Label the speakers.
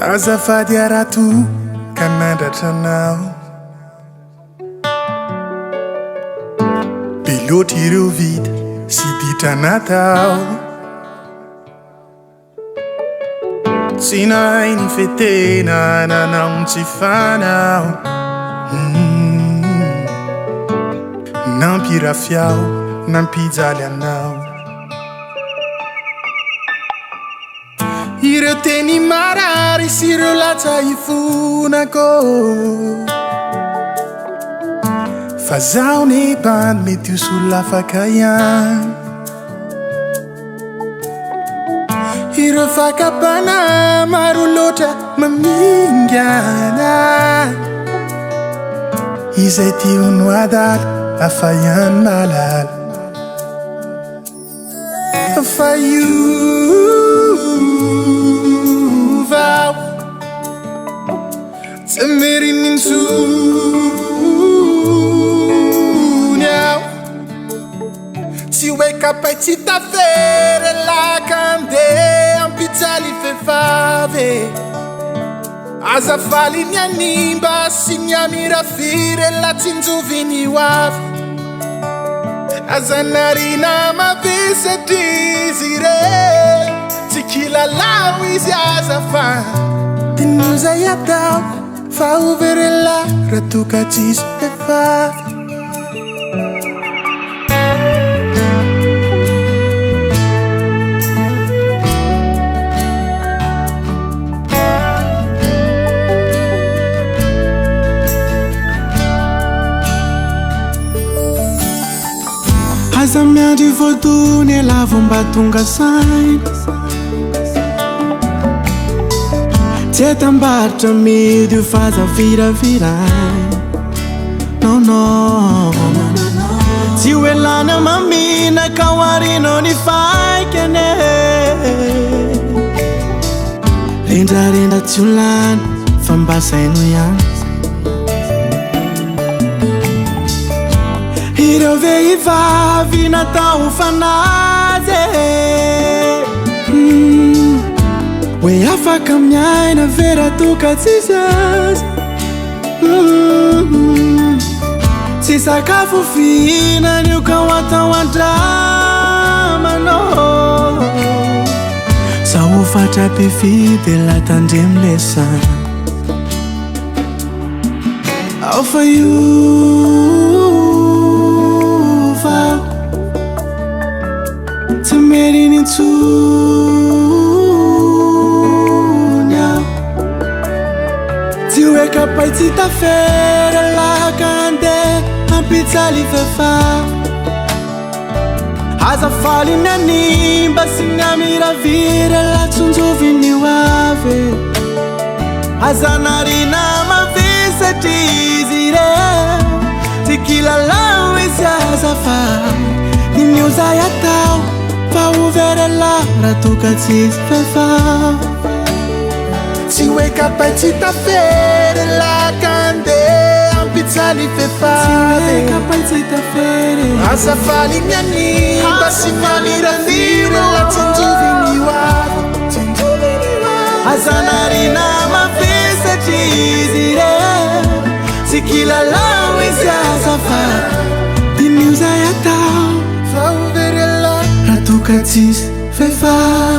Speaker 1: Azafady raha toa ka nandratra anao. Be loatra ireo vita sy ditra natao. Tsy nahay ny fetena nanao tsy fanao. Nampirafy aho, nampijaly anao. Ireo teny marary sy ireo latsa ifonako. Fa zaho ne bandy mety ho solafaka ihany. Ireo fakam-panahy maro loatra mamingana. Izay tia ho adala hafa ihany mahalala. Fa hiova aho, tsy merina intsony aho. Tsy hoe kapay tsy tafery laka andeha ampijaly vehivavy. Aza faly ny hanimba sy ny hamirafiry la tsinjovy ny ho avy. Aza narina mavesatra izy ireo, tsy kilalao izy aza fa diniho izay atao fa ho very lahy raha toa ka tsisy vehivavy.
Speaker 2: Aza miandry voadony ela vao mba tonga saina. Tsy entam-barotra amidy io fa aza viraviraina. Non non. Tsy ho elana mamina ka ho arinao ny faikany e. Rendrarendra tsy ho lany fa mba saino ihany. Ireo vehivavy natao ho fanazy e. Hoe afaka miaina ve raha toa ka tsisy azy. Tsy sakafo fihinana io ka ho atao andramanao. Zaho fatra-pifidy ela tandremo lesana. Ao fa hiova aho, tsy merina intsony aho. Tsy hoe kapay tsy tafera laka andeha hampijaly vehivavy. Aza faly ny hanimba sy ny hamiravira la tsonjovy ny ho avy. Aza narina mavesatra izy ireo, tsy kilalao izy aza fa diniho izay atao fa ho very lahy raha toa ka tsisy vehivavy.
Speaker 1: Tsy hoe kapay tsy tafery laka andeha hampijaly vehivavy.
Speaker 2: Tsy hoe kapay tsy tafery.
Speaker 1: Aza faly ny hanimba sy ny hamiravira la tsinjovy ny ho avy.
Speaker 2: Aza narina mavesatra izy ireo, tsy kilalao izy aza fa diniho izay atao
Speaker 1: fa ho very lahy
Speaker 2: raha toa ka tsisy vehivavy.